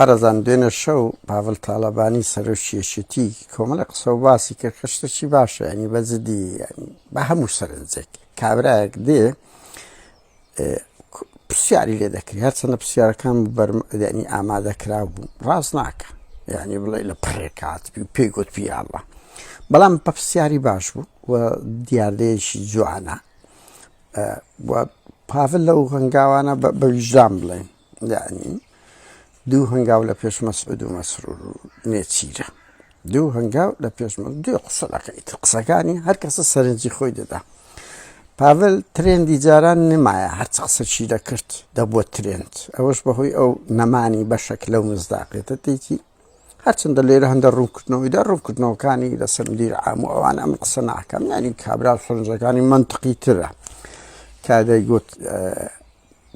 بەڕێزان دوێنێ شەو پاڤل تاڵەبانی سەرۆکی یەکێتی کۆمەڵە قسە و باسی کرد کە شتێکی باشە ینی بە جدی بە هەموو سەرنجێک کابرایەک دێ پرسیاری لێ دەکرێت هەرچەندە پرسیارەکان بەرمدانی ئامادەکرا بوو ڕاست ناکە یعنی بڵێ لە پڕێکات پێی گوت پیاڵە بەڵام بە پرسیاری باش بوو و دیاردەیەکی جوانە پاڤل لەو هەنگاوانە بە ویژدان بڵێن یعنی دوو هەنگاو لە پێش مەسعود و مەسرور و نێچیرە دوو هەنگاو لە پێش دوو قسە دەکەیت قسەکانی هەر کەسە سەرنجی خۆی دەدا پاڤل ترێندی جاران نمایە هەرچ قسەکی دەکرد دەبووە ترێند ئەوەش بەهۆی ئەو نەمانی بەشێک لەو مزداقێتە تێکی هەرچەندە لێرە هەندە ڕوونکردنەوەیدا ڕوونکردنەوەکانی لەسەر مدیر عام و ئەوان ئەم قسە ناکەم یانی کابرا سەرنجەکانی مەنتقی ترە کە دەیگوت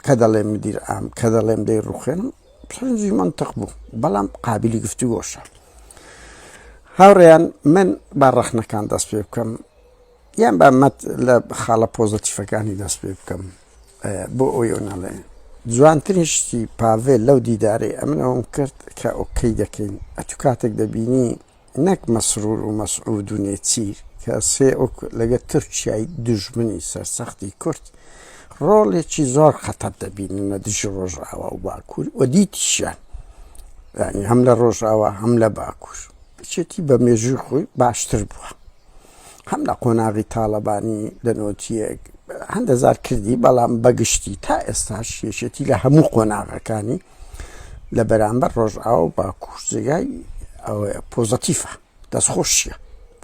کە دەڵێم مدیر عام کە دەڵێم دەی ڕوخێنم سەرنجی منطق بوو بەڵام قابلی گفتوگۆشە هاوڕێیان من با ڕەخنەکان دەست پێ بکەم یان با مەت لە خاڵە پۆزەتیفەکانی دەست پێ بکەم بۆ ئەوی ئەو ناڵێ جوانترین شتی پاڤێل لەو دیدارەی ئەمن ئەوم کرد کە ئۆکەی دەکەین ئەتو کاتێک دەبینی نەک مەسرور و مەسعود و نێچیر کە سێ ئۆک لەگە تورکیای دوژمنی سەرسەختی کورد ڕۆڵێکی زۆر خەتەر دەبینن لە دژی ڕۆژئاوا و باکوور و دیتیشیان یعنی هەم لە ڕۆژئاوا هەم لە باکوور یەکێتی بە مێژووی خۆی باشتر بووە هەم لە قۆناغی تاڵەبانی لە نۆتیەک هەندە زار کردی بەڵام بەگشتی تا ئێستاش یەکێتی لە هەموو قۆناغەکانی لە بەرامبەر ڕۆژئاوا و باکوور جێگای ئەوەیە پۆزەتیفە دەستخۆشیە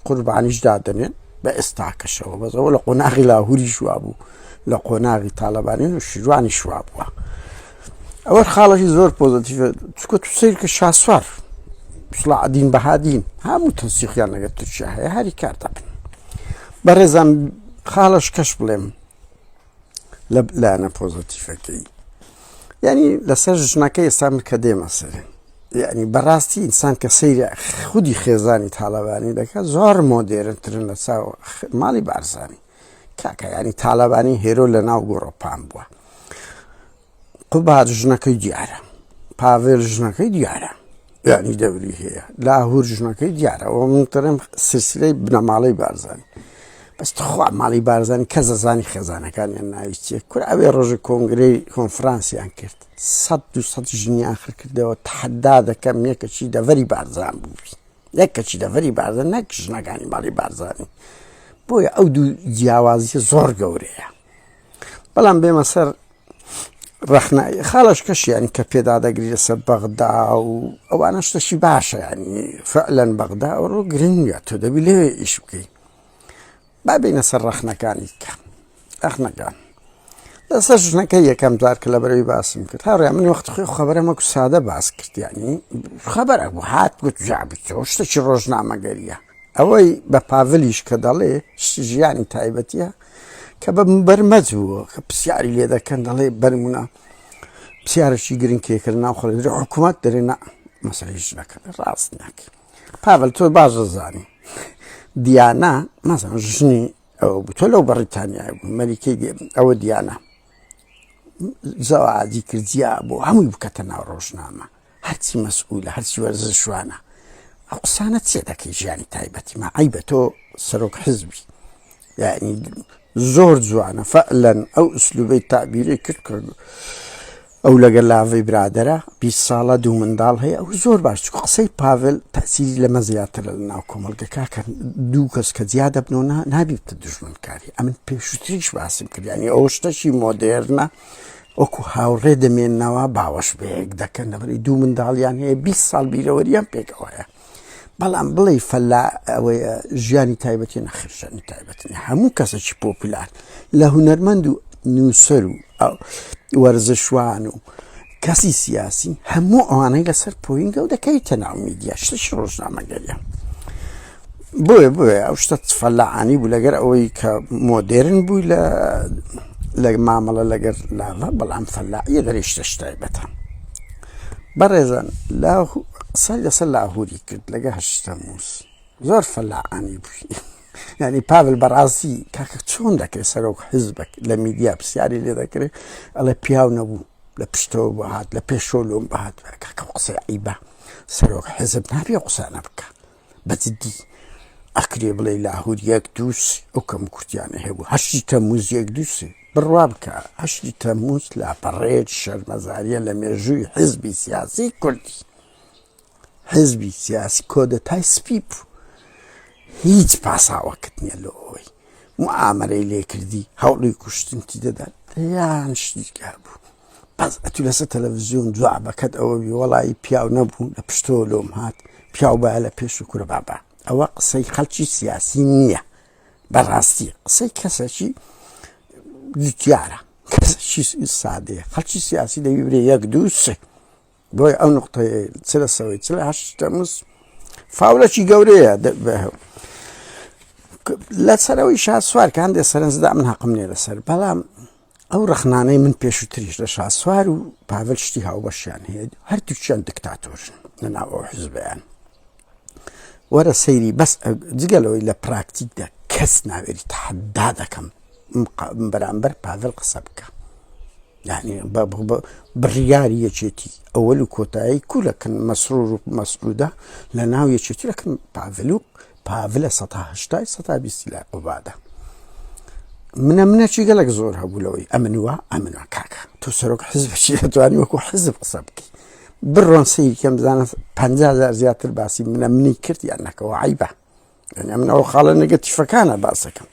قوربانیش دادەنێن بە ئێستاکەشەوە بەزەوە لە قۆناغی لاهوری شوا بوو لە قۆناغی تاالبانی و شیروانی شوا بووە ئەوە خاڵەکی زۆر پۆزەتیفە چکە تو سیر کە شاسوار سڵاعدین بەهادین هەموو تەنسیقیان لەگەر تورکیا هەیە هەری کار دەبن بەڕێزان خاڵەش کەش بڵێم لە لایەنە پۆزەتیفەکەی یعنی لەسەر ژنەکە ئێستا من کە دێمە سەر یعنی بەڕاستی ئینسان کە سەیری خودی خێزانی تاالبانی دەکات زۆر مۆدێرنترن لە چاو ماڵی بارزانی کاکە یانی تالەبانی هێرۆ لە ناو گۆڕەپان بووە قوباد ژنەکەی دیارە پاڤێل ژنەکەی دیارە یعنی دەوری هەیە لاهور ژنەکەی دیارە ئەوە من دەڵێم سلسلەی بنەماڵەی بارزانی بەس تخوا ماڵی بارزانی کەس دەزانی خێزانەکانیان ناوی چیە کورە ئەوێ ڕۆژە کۆنگرەی کۆنفرانسیان کرد سەد دو سەد ژنیان خر کردەوە تەحەدا دەکەم یەکەکی دەڤەری بارزان بووی یەک کەچی دەڤەری بارزان نەک ژنەکانی ماڵی بارزانی بۆیە ئەو دوو جیاوازیە زۆر گەورەیە بەڵام بێمە سەر ڕەخنە خاڵش کەشیان کە پێدا دەگری لەسەر بەغدا و ئەوانە شتەشی باشە ینی فعلەن بەغدا ئەوڕۆ گرنگە تۆ دەبی لەوێ ئیش بکەیت با بێینە سەر ڕەخنەکانی کە ڕەخنەکان لەسەر ژنەکە یەکەم جار کە لە بەرەوی باسم کرد هاڕێ من وەخت خۆی خەبەرە مەکو سادە باس کرد یعنی خەبەرە بوو هات گوت جابچەوە شتێکی ڕۆژنامەگەریە ئەوەی بە پاڤلیش کە دەڵێ ژیانی تایبەتیە کە بە بەرمەج بووە کە پرسیاری لێ دەکەن دەڵێ بەرمونە پرسیارێکی گرنگ کێکرد ناو خۆ حکوومەت دەرێ نا مەسەلەی ژنەکە ڕاست ناکە پاڤل تۆ باش دەزانی دیانا مازان ژنی ئەوە بوو تۆ لەو بەڕیتانیای بوو مەلیکەی ئەوە دیانا زەواجی کرد جیا بوو هەمووی بکەتە ناو ڕۆژنامە هەرچی مەسئولە هەرچی وەرزشوانە ئەو قسانە چێ دەکەی ژیانی تایبەتی ما عیبە تۆ سەرۆک حزبی یعنی زۆر جوانە فعلەن ئەو ئوسلوبەی تەعبیرەی کرد کە ئەو لەگەل لاڤەی برادەرە 20 ساڵە دوو منداڵ هەیە ئەو زۆر باش چکو قسەی پاڤل تەسیری لەمە زیاترە لە ناو کۆمەڵگە کاکە دوو کەس کە جیا دەبنەوە نابیتە دژمنکاری ئەمن پێشووتریش باسم کرد یعنی ئەو شتەشی مۆدێرنە وەکو هاوڕێ دەمێنەوە باوەش بەیەک دەکەن لەبەری دوو منداڵیان هەیە 20 ساڵ بیرەوەریان پێکەوەیە بەڵام بڵێی فەلا ئەوەیە ژیانی تایبەتی نەخێر ژیانی تایبەت نیە هەموو کەسێکی پۆپولار لە هونەرمەند و نووسەر و وەرزشوان و کەسی سیاسی هەموو ئەوانەی لەسەر پۆینگە و دەکەویتە ناو میدیا شتێکی ڕۆژنامەگەریە بۆیە بۆیە ئەو شتە فەلاعانی بوو لەگەر ئەوەی کە مۆدێرن بووی لە لە مامەڵە لەگەر لاڤە بەڵام فەلاعیە دەرێ شتەش تایبەتە بەڕێزان لاهو قسەی لەسەر لاهوری کرد لەگە هەشتە موس زۆر فەلاعانی بووی یعنی پاڤل بەڕاستی کاکە چۆن دەکرێت سەرۆک حزبێک لە میدیا پرسیاری لێ دەکرێت ئەڵێ پیاو نەبوو. لە پشتەوە بهات لە پێشەوە لۆم بهات کاکە قسەی عیبە سەرۆک حزب نابێ قسانە بکە بە جدی ئەکرێ بڵێ لاهور یەک دووس ئەو کەم کورتیانە هەبوو هەشتی تەموز یەک دووسێ بڕوا بکە هەشتی تەموز لاپەڕێت شەرمەزاریە لە مێژووی حزبی سیاسی کوردی حزبی سیاسی کۆدەتای سپی بوو هیچ پاساوەکت نییە لە ئەوەی معامەرەی لێکردی هەوڵی کوشتنتی دەدا دەیان شتی بوو بەس ئەتو لەسەر تەلەڤزیۆن جوابەکەت ئەوە بی وەڵایی پیاو نەبوو لە پشتەوە لۆم هات پیاو باە لە پێش و کورە بابا ئەوە قسەی خەڵکی سیاسی نییە بەڕاستی قسەی کەسێکی جوتیارە کەسێکی سادەیە خەڵکی سیاسی دەوی برێ یەک دوو سێ بۆیە ئەو نقطەیە چ لە سەوەی چ لە هەشت تەموز فاولەکی گەورەیە لەسەرەوەی شاسوار کە هەندێک سەرنجدا من حەقم نییە لەسەر بەڵام ئەو ڕەخنانەی من پێشووتریش لە شاسوار و پاڤل شتی هاوبەشیان هەیە هەردووکیان دکتاتۆرن لەناو ئەو حزبیان وەرە سەیری بەس جگە لەوەی لە پراکتیکدا کەس ناوێری تەحەدا دەکەم بەرامبەر پاڤل قسە بکە یعنی بڕیاری یەکێتی ئەوەل و کۆتایی کو لەکن مەسرور و مەسعودە لە ناو یەکێتی لەکن پاڤل و پاڤلە سەتا هەشتای سەتا بیستی لای قوبادە. منە منەکی گەلک زۆر هەبوو لەوەی ئەمن وا ئەمن وا کاکە تۆ سەرۆک حزبی دەتوانی وەکو حزب قسە بکەی بڕۆن سەیری کەم بزانە 50 هزار زیاتر باسی منە منی کرد یان نەکەوە عیبە یعنی ئەمن ئەو خاڵە نگەتیفەکانە باسەکەم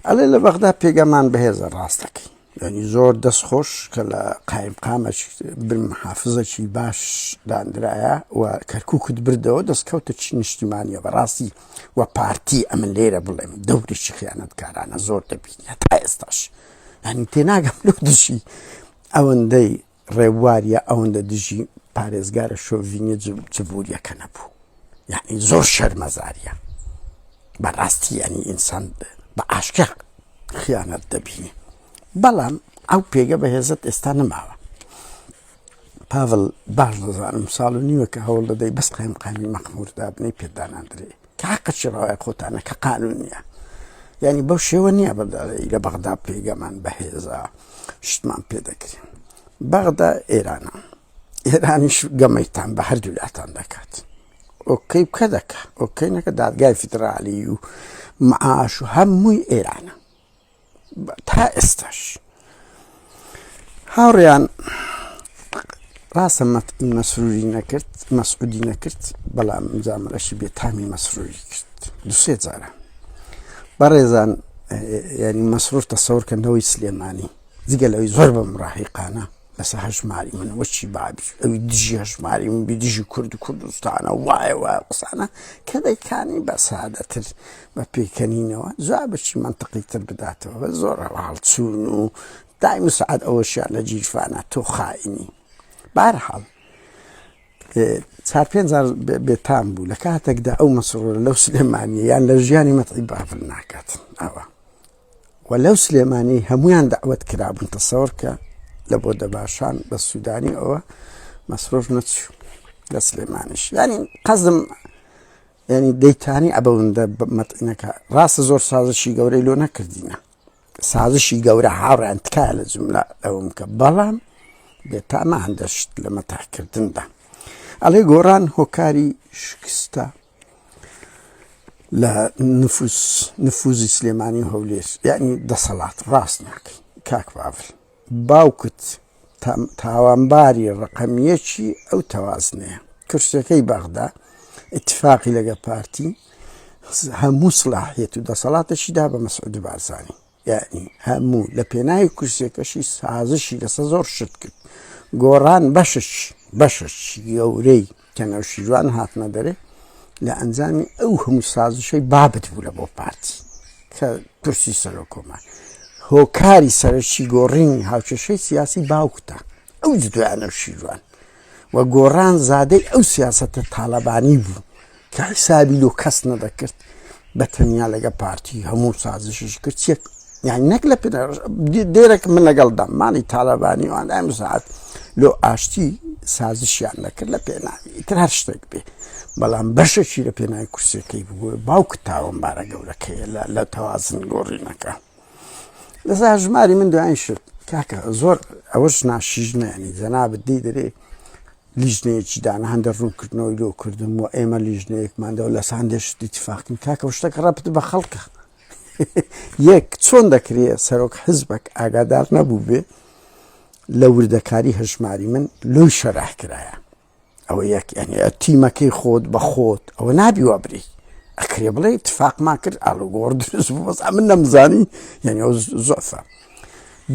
ئەڵێ لە بەغدا پێگەمان بەهێزە ڕاستەکەی یانی زۆر دەست خۆش کە لە قایمقامەکی بن محافزەکی باش داندرایە و کەرکووکت بردەوە دەستکەوتە چی نیشتیمانیە بەڕاستی و پارتی ئەمن لێرە بڵێم دەورێکی خیانەتکارانە زۆر دەبینە تا ئێستاش یانی تێناگەم لەو دژی ئەوەندەی ڕێبواریە ئەوەندە دژی پارێزگارە شۆڤینیە جبوریەکە نەبوو یعنی زۆر شەرمەزاریە بەڕاستی ینی ئینسان بە ئاشکرا خیانەت دەبینی بەڵام ئەو پێگە بەهێزت ئێستا نەماوە پاڤل باش دەزانم ساڵ و نیوە کە هەوڵ دەدەی بەس قایم قامی مەخمور دابنەی پێداناندرێ کە حەقەکی ڕەوای خۆتانە کە قانون نییە یعنی بەو شێوە نییە بەداڵی لە بەغدا پێگەمان بەهێزە شتمان پێ دەکرێن بەغدا ئێرانە ئێرانیش گەمەیتان بە هەردوو لاتان دەکات ئۆکەی بکە دەکە ئۆکەی نەکە دادگای فیدرالی و معاش و هەمووی ئێرانە تا ئێستاش هاوڕیان ڕاستە مەسروری نەکرد مەسعودی نەکرد بەڵام جامەرەشی بێتامی مەسروری کرد دوسێ جارە بەڕێزان ینی مەسرور تەسەور کەنەوەی سلێمانی جگە لەوەی زۆر بە مراهیقانە لەسەر هەژماری من وەچی بابی ئەوی دژی هەژماری من بی دژی کورد و کوردستانە وایە وایە قسانە کە دەیکانی بە سادەتر بە پێکەنینەوە جوابێکی منطقی تر بداتەوە بە زۆر هەڵچوون و دایم و سعات ئەوەشیان لە گیرفانە تۆ خائینی بارحاڵ چار پێنج جار بێتام بوو لە کاتێکدا ئەو مەسرۆرە لەو سلێمانیە یان لە ژیانی مەتعی بافل ناکات ئەوە و لەو سلێمانی هەمویان دەعوەت کرابوون تەسەوەر کە لە بۆ دەباشان بە سوودانی ئەوە مەسرۆر نەچوو لە سلێمانیش ینی قەزم ینی دەیتانی ئەبەوەندە مەتینەکە ڕاستە زۆر سازشی گەورەی لۆ نەکردینە سازشی گەورە هاوڕیان تکایە لە جملە ئەوم کە بەڵام بێتامە هەندەشت لە مەتاکردندا ئەڵێ گۆڕان هۆکاری شکستە لە نفوس نفوزی سلێمانی و هەولێر یعنی دەسەڵات ڕاست ناکەی کاک باڤل باوکت تاوانباری ڕقەمیەکی ئەو تەوازنەیە کورسەکەی بەغدا اتفاقی لەگە پارتی هەموو سلاحیەت و دەسەڵاتەشی دا بە مەسعود بارزانی یعنی هەموو لە پێناوی کورسیەکەشی سازشی لەسە زۆر شت کرد گۆڕان بەشش بەشش گەورەی کە نەوشیروان هاتنە دەرێ لە ئەنجامی ئەو هەموو سازشەی بابت بوو لە بۆ پارتی کە کورسی سەرۆک کۆمار هۆکاری سەرەکی گۆڕینی هاوکێشەی سیاسی باوکتە ئەو جدویان نەوشیروان و گۆڕان زادەی ئەو سیاسەتە تاالبانی بوو کە حیسابی لۆ کەس نەدەکرد بە تەنیا لەگە پارتی هەموو سازشیش کرد چێک یان نەک لە دێرەک من لەگەڵدا ماڵی تاالبانی وان ئەم ساعت لۆ ئاشتی سازشیان دەکرد لە پێناوی تر هەر شتێک بێ بەڵام بەشێکی لە پێناوی کورسەکەی بوو باوک تاوانبارە گەورەکەیە لە تەوازن گۆڕینەکە لەسا ژماری من دوایین شت. کاکە زۆر ئەوەش ناشیژنە ینی جەنابت دی دەرێ لیژنەیەکی دانا هەندە ڕوونکردنەوەی لۆ کردم و ئێمە لیژنەیەکماندەوە لە ساندێش اتفاقین کاکە شتەکە ڕەبت بە خەڵکە یەک چۆن دەکرێ سەرۆک حزبێک ئاگادار نەبوو بێ لە وردەکاری هەژماری من لۆی شەرح کرایە ئەوە یەک یعنی تیمەکەی خۆت بە خۆت ئەوە نابی وا بری ئەکرێ بڵێ اتفاقمان کرد ئالوگۆڕ دروست بوو بەس ئەمن نەمزانی یعنی ئەو زۆفە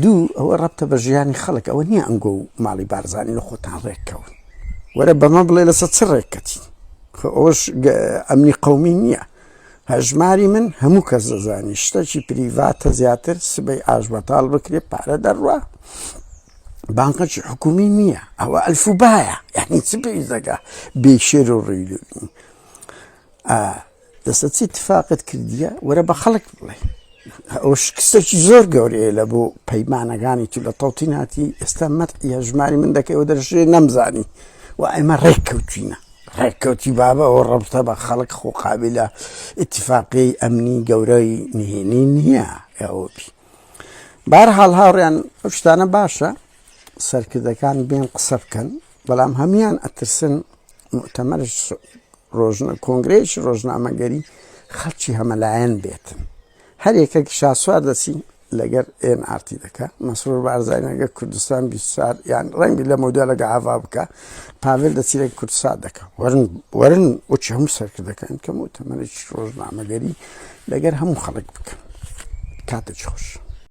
دوو ئەوە ڕەبتە بە ژیانی خەڵک ئەوە نییە ئەنگۆ و ماڵی بارزانی لە خۆتان ڕێککەون وەرە بەمە بڵێ لەسەر چ ڕێککەتی ئەوەش ئەمنی قومی نییە هەژماری من هەموو کەس دەزانی شتەکی private ە زیاتر سبەی ئاش بەتاڵ بکرێ پارە دەڕوا بانقەکی حکومی نییە ئەوە ئەلفوبایە یعنی چ پێویست دەکا بێ شێر و ڕووی دەستە چی اتفاقت کردیە وەرە بە خەڵک بڵێ ئەو شکستێکی زۆر گەورەیە لە بۆ پەیمانەکانی تو لە تەوتیناتی ئێستا مەتعی هەژماری من دەکەی و دەرژێ نەمزانی و ئێمە ڕێک کەوتینە ڕێککەوتی بابە ئەوە ڕەبتە بە خەڵک خۆ قابلە اتفاقی ئەمنی گەورەی نهێنی نییە ئەوە بی بارحاڵ هاوڕیان ئەو شتانە باشە سەرکردەکان بێن قسە بکەن بەڵام هەموان ئەترسن مؤتەمەرش ڕۆژنە کۆنگرەیەکی ڕۆژنامەگەری خەڵکی هەمەلایەن بێتن هەر یەکێک شاسوار دەچی لەگەر ئێن ئارتی دەکە مەسرور بارزانی لەگەر کوردستان 24 یان ڕەنگی لە مەودا لەگە ئاڤا بکە پاڤێل دەچی لەگە کوردسات دەکە وەرن وەرن وچ هەموو سەرکردەکان کە مؤتەمەرێکی ڕۆژنامەگەری لەگەر هەموو خەڵک بکەن کاتێکی خۆش.